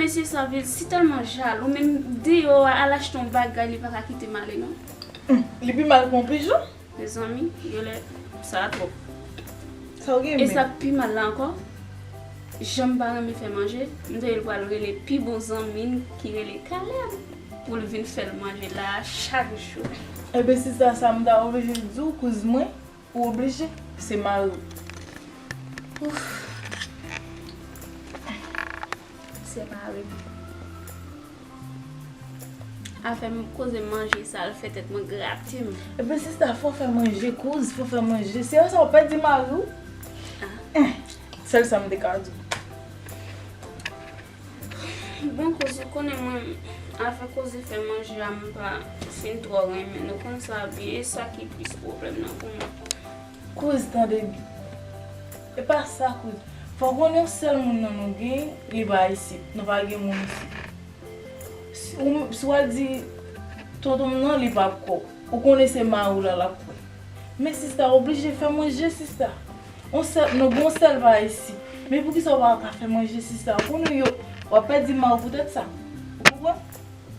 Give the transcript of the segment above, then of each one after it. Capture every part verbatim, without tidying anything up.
Mesye sa vin si tèlman jalou, menm deyò a, al achte yon bagay, li pa ka kite m ale non. Li pi mal ke yon pijon. Mezanmi, genlè sa twòp. Sa w gen E men. Sa k pi mal la ankò, jan m pa renmen fè manje, m tande l pral rele pi bon zanmi n ki rele Caleb pou l vin fè l manje la a chak jou. Ebyen sista, sa m ta oblije di w, kouz mwen, ou oblije, se mari w. Se mari m. Afè m koze manje sa, l fè tèt mwen grate m. Ebyen sista, fò fè manje, kouz, fò fè manje. Se sa w pèdi mari w? Eh, sèl sa m te ka di w. Bon, kouz, ou konnen mwen, afè koze fè manje a, m pa fin twò renmen. Nou konn sa byen, e sa ki plis pwoblèm nan pou mwen. Kouz, tande byen. E pa sa, kouz. Fò w konnen yon sèl moun nan nou gen, li pa isit. Nou pa gen moun isit. Si w, si w al di tonton m nan, li p ap kwè w. Ou konnen se mari w la l ap kwè. Men sista, w oblije fè manje, sista. On sèl, nou gen yon sèl pa isit. Men poukisa w pa ka fè manje, sista? Ou konnen yo, w ap pèdi mari w poutèt sa. Ou konprann?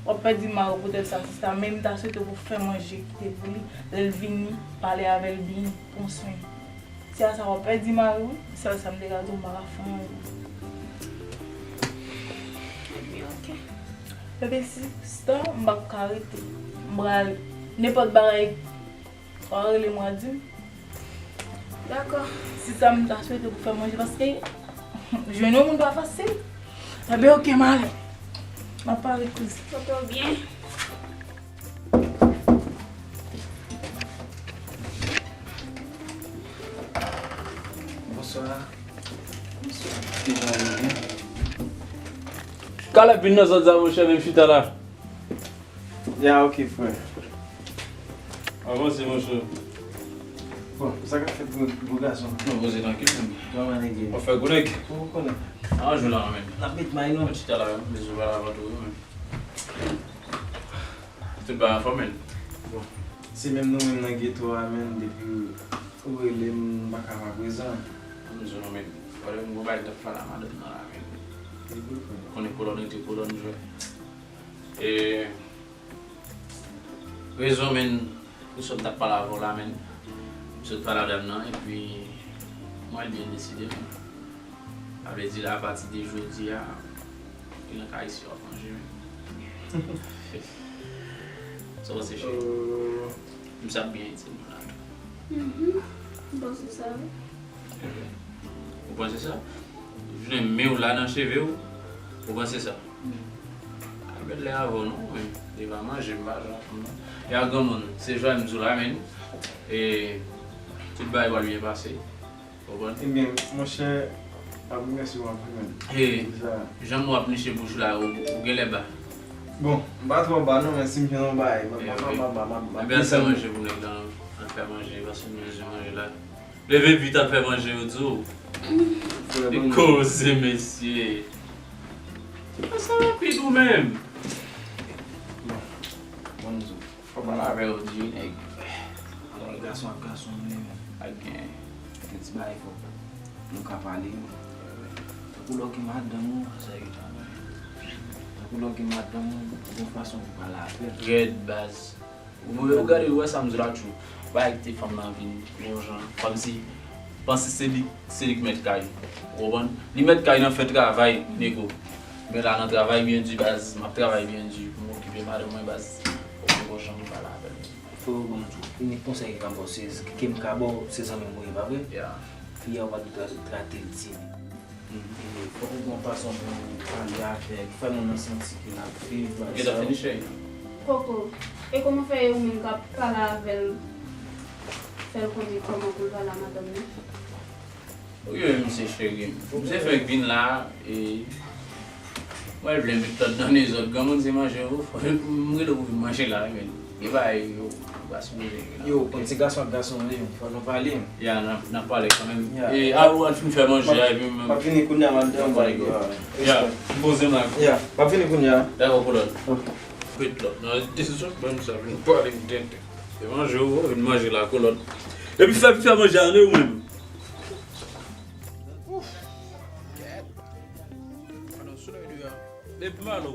W ap pèdi mari w poutèt sa, sista. Men m ta swete pou w fè manje, kite pou li. Lè l vini, pale avè l byen, pran swen. Se a sa w ap pèdi mari w, wi. Sèl sa m te ka di w, m pa ka fè anyen. Ebyen, oke. Bebe, sista, m p ap ka rete. M prale. Nenpòt bagay, w a rele m, w a di m. Dakò. Sista, m ta swete pou fè manje, paske jwenn yon moun pa fasil. Ebyen, oke, m ale. M ap pale kouz. Foto byen. Bonswa. Kijan ou ye? Caleb vin nan zòn sa, monchè, menm chita la. Ya, oke, frè. Avanse, monchè. Bon, sa k ap fèt, gwo, gwo gason? Non, poze trankil, menm. Kòman nèg ye? W ap fè gwo nèg. Ou konnen. Aranje w la, menm. N ap met may, non. Mwen chita la, menm. Bezwen pale avè w tou, menm. Tout bagay anfòm, menm. Bon, se menm nou menm nan geto a, menm, depi ou rele m, m pa ka pa prezan. M di w non, menm. Fòlè m gon bagay m t ap pale a madanm nan la, menm. Konnen kolòn rete kolòn, jwè. E rezon, menm, pou sa m t ap pale avè w la, menm. M sot pale a dam nan, epi mwen byen deside, menm. Sa vle di la, apati de jodi a, li nan kay isi w ap manje, menm. Sa w panse, cheri? M sa byen itil mwen la tou. Mhm. M panse sa, wi. Ou panse sa? Jounen men w la nan cheve w, ou panse sa? Al bèt lè avè w non, men li pa manje m pa jan fanm nan. E a granmoun, se jwa m di w la, menm. E tout bagay pral byen pase. Ou konprann? Ebyen, monchè, m ap remèsye w anpil, menm. E jan m wè w ap niche bouch ou la, ou, ou genlè ba. Bon, m pa twò ba non, men si m jwenn yon bagay, m ap, m ap, m ap, m ap, m ap, m ap. Ebyen, al fè manje pou nèg lan, al fè manje, paske m bezwen manje la. Leve vit, al fè manje, yo di w. Li koze, mesye. Pase rapid ou menm. Bon, bon, m di w. Fò pale avè yo, di nèg. Alò, gason ak gason, men. Pa gen. Gen ti bagay fò nou ka pale. Tankou lè w gen madanm ou, sa e travay. Tankou lè w gen madanm ou, gon fason pou pale avè l. Rèd, baz. Ou, ou gade, ou wè sa m di w la, tjou. Pa kite fanm nan vin yon jan, kòmsi, panse se li, se li ki mèt kay. Ou konprann? Li mèt kay nan fè travay, nego. Men la nan travay byen di, baz, m ap travay byen di pou m okipe madanm mwen, baz. Fò m gon jan pou pale avè l. Frè, bon, inik konsèy ki ka ba w, se, ke m ka ba w, se zanmi m ou ye, pa vre? Ya. Fi a, ou pa dwe tra-, trate l tibè. Fòk ou gon fason pou pale avè l, fè moun nan santi ke l ap viv, bagay sa yo. Koko, e kòman fè e ou menm k ap pale avè l, fè l konnen kòman pou l pale a madanm li? Ou ye, misye cheri m. Misye fèk vin la, e mwen vle met lòd nan dezòd. Granmoun se manje, ou, m rele w pou vin manje la, men. Gen bagay yo pa sipoze gen la. Yo, konn se gason ak gason nou ye, fò nou pale. Ya, n ap, n ap pale kanmenm. Ya. E a ou al fin fè manje a, epi m. M ap vini kounye a, m al devan. Ya, m poze m la. Ya, m ap vini kounye a. Dakò, kolòn. Met lòd nan desizyon, ban nou sa vin pale m tenten. Se manje ou vin manje la, kolòn. Epi fè, fè manje a, non, ou menm. Ouf. Gad. Pandan w sou lè de a. Babe, m ale.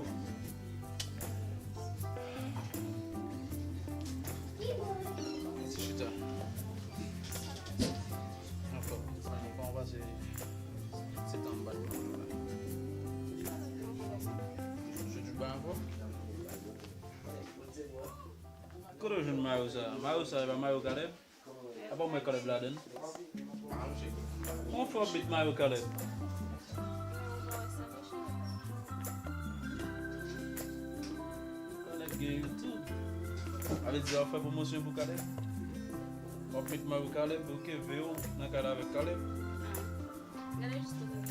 Ti chita. Ankò. Kòman w pase ti tan m pa t wè w la? Jodi w pa ankò? Kote w jwenn mayo sa? Mayo sa, e pa mayo Caleb? Apa w mwen Caleb ladann? Kòman fè w met mayo Caleb? Caleb gen YouTube. Sa vle di w ap fè pwomosyon pou Caleb? W ap met mayo Caleb, ok, veye w nan kay la avèk Caleb. Gade jis tout moun.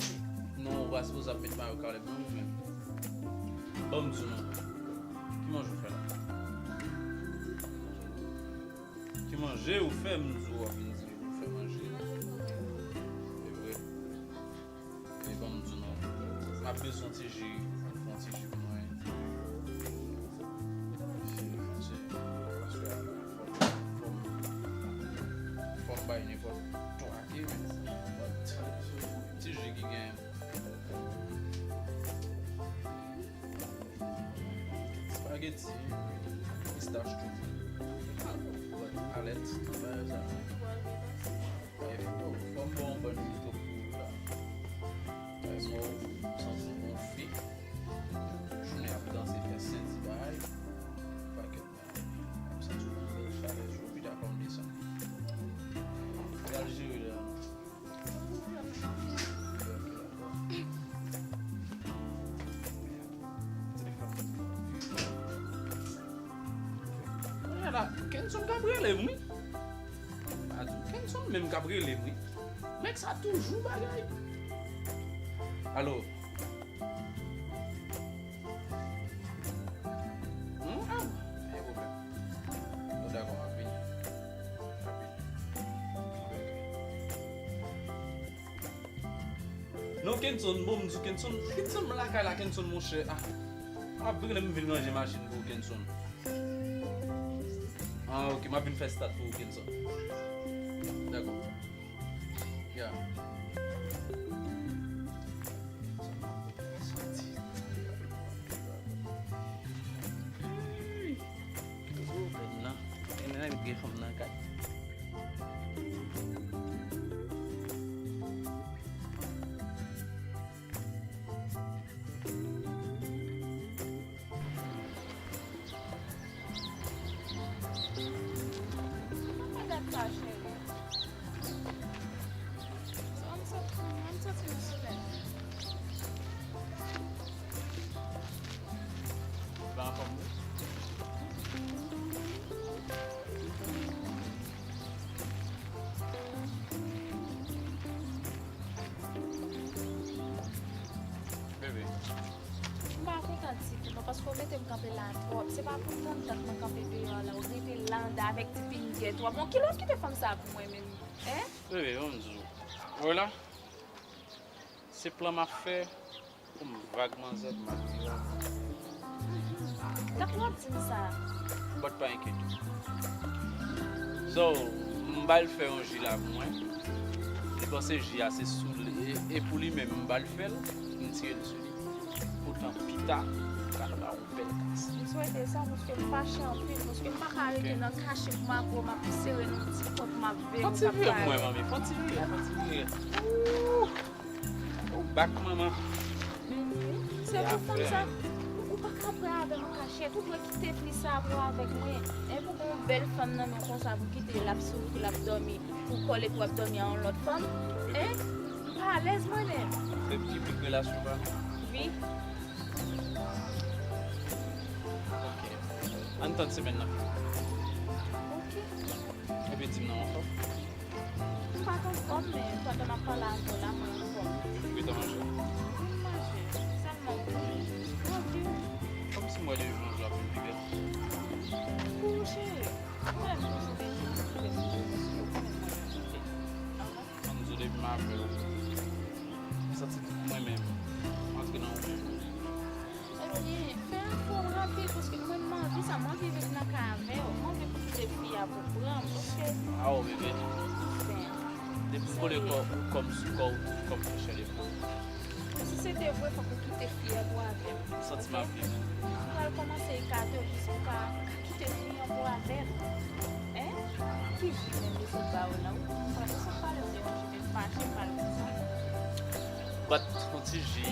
Non, ou pa sipoze ap met mayo Caleb non, ou menm. Ban m di w non. Ki manje w fè la? Ki manje ou fè, m di w ap vin di ou fè manje. E vre. E ban m di w non. M ap bezwen ti ji. Fè yon ti ji pou mwen. Paske fò m, fò m, fò m bay nenpòt twa ke, men ti ji ki gen. Spaghetti, pistach tou. Alèt, tout bagay sa. Fò m ba w yon bòn pito pou ou la. Ay, mwen, m santi m gon fi. Jounen ap danse, fè senti bagay. Pakèt bagay. M santi m gon bèl chalè jou, pita fò m desann. Pral jere la. Kounye a la, Kenson k ap rele m, wi. A di, Kenson menm k ap rele m, wi. Nèg sa toujou bagay. Alo. Hmm, ah, pa gen pwoblèm. Nou dakò, m ap vini. M ap vini. Non, Kenson, bon, m di Kenson, Kenson, m lakay la, Kenson, monchè. Ah, m ap vini, m vin ranje machin pou Kenson. Ah, ok, m ap vin fè stat pou Kenson. Dakò. Ya. Ui. Toujou pèn nan. Pèn nan, gen fanm nan kay. Kòman dat sa, cheri? Sa m sot, m soti nan solèy. Ou pa anfòm, wi. Bebe. M pa kontan ditou non, paske w mete m kanpe la twòp. Se pa pou tann dat mwen kanpe deyò la, w rete la anndan avèk ti pingèt w. Bon, kilè w kite fanm sa pou mwen menm? Hein? Bebe, ban m di w. Wè la, se plan m ap fè pou m vag manzè, pou m al vire avè w. Tankou w ap di m sa. But pa enkyete w. So, m ba l fè yon ji la pou mwen. Li panse ji a se sou li, e, e pou li menm, m ba l fè l, m tire l sou li. Poutan pita, m ka ba w yon bèl kas. M swete sa, paske m fache anpil, paske m pa ka rete nan kache pou m ap, pou m ap sere nan yon ti kwen pou m ap veye. Fò ti vire pou mwen, manmi, fò ti vire, fò ti vire. Ooh! Ou bak manman. Se pou fanm sa, ou pa ka pran avè m an kachèt, ou dwe kite fi sa pou avèk mwen. E pou gon bèl fanm nan men w konsa pou kite l ap souri, pou l ap dòmi, pou kòl epi w ap dòmi a yon lòt fanm. Hein? M pa alèz mwen menm. Se pipi relasyon pa nou. Wi. Ok. Ann tann semèn nan fini. Ok. Epi di m nan w anfòm. M pa t anfòm, men pandan m ap pale avè w la, mwen anfòm. Ou gentan manje? M manje. Sèlman ou manje. Tranquille. Kòmsi m wè de jou an jou ap vin pi bèl. Pou ou, cheri. Mwen menm toujou bezwen okipe m, paske ou konnen mwen renmen okipe m. Ann di w depi m avè w, m santi tout mwen menm antre nan ou menm. Ebyen, fè efò w rapid, paske mwen m anvi sa, m anvi viv nan kay avè w, m anvi kite fi a pou pran m, paske. Awo, bebe. Depi m kole kò ou kòm sou kò w, kòm sou chè de pou. Si se te Mwen fòk ou kite fi a pou avè m. Santi m ap viv. M pral kòmanse ekate w jis pou ka kite fi an pou avè m. Hein? Ki ji menm li sot ba ou la? Ou pa bezwen pale m de yon ji menm fache m pale konsa. But yon ti ji,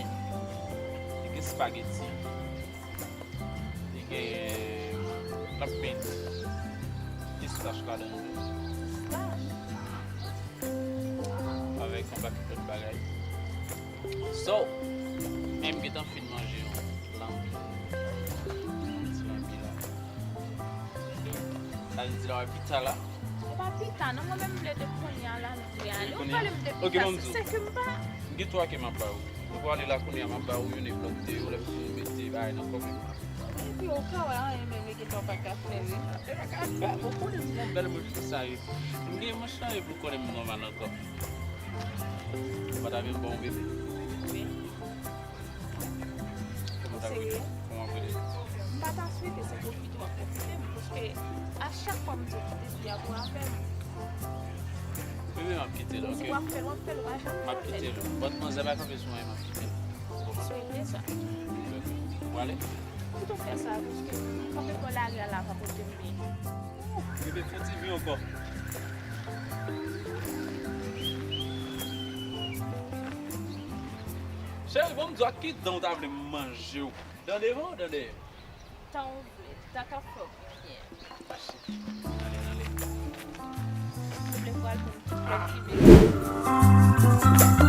li gen spaghetti, li gen lòt peyi, pistache ladan l tou. Pistache? Avèk yon pakèt lòt bagay. So, men m gentan fin manje yon lanbi. Yon ti lanbi la. Sa vle di la wè pita la. Se pa pita non, mwen menm m vle de kounye a la, nou vle ale. Ou pale m de pita, se ke m pa. M gen twa ke m ap ba ou. Nou pral ale la kounye a, m ap ba ou youn epi lòt de yo, lè m fini mete bagay nan kò m. Epi ou ka wè anyen menm, e gentan w pa ka fè wi. E pa ka fè, bon, konnen m gon bèl moun sa ye. M gen manch lan epi w konnen m nòmal ankò. Ou pa ta vin bon bebe. Wi. Kòman w ta vle? Kòman w vle? M pa ta swete se pwofite w ap pwofite m, paske a chak fwa m di w kite fi a pou avè m. Bebe, m ap kite l, oke? Si w ap fè l, w ap fè l, w pa janm fè l. M ap kite l. But manzè pa kanpe sou mwen, m ap kite l. Ou konprann? Swete sa. Ou prale? Kite w fè sa, paske m kanpe bò lari a la, pa pote m byen. Bebe, fè ti vi ankò. Cheri, bon, m di w ak ki dan w ta vle m manje w? Dan devan ou dan dèyè? Tan ou vle, tan k ap fè w byen. Mache. Ale, ale. Ou vle pral pou m tout lè fimen.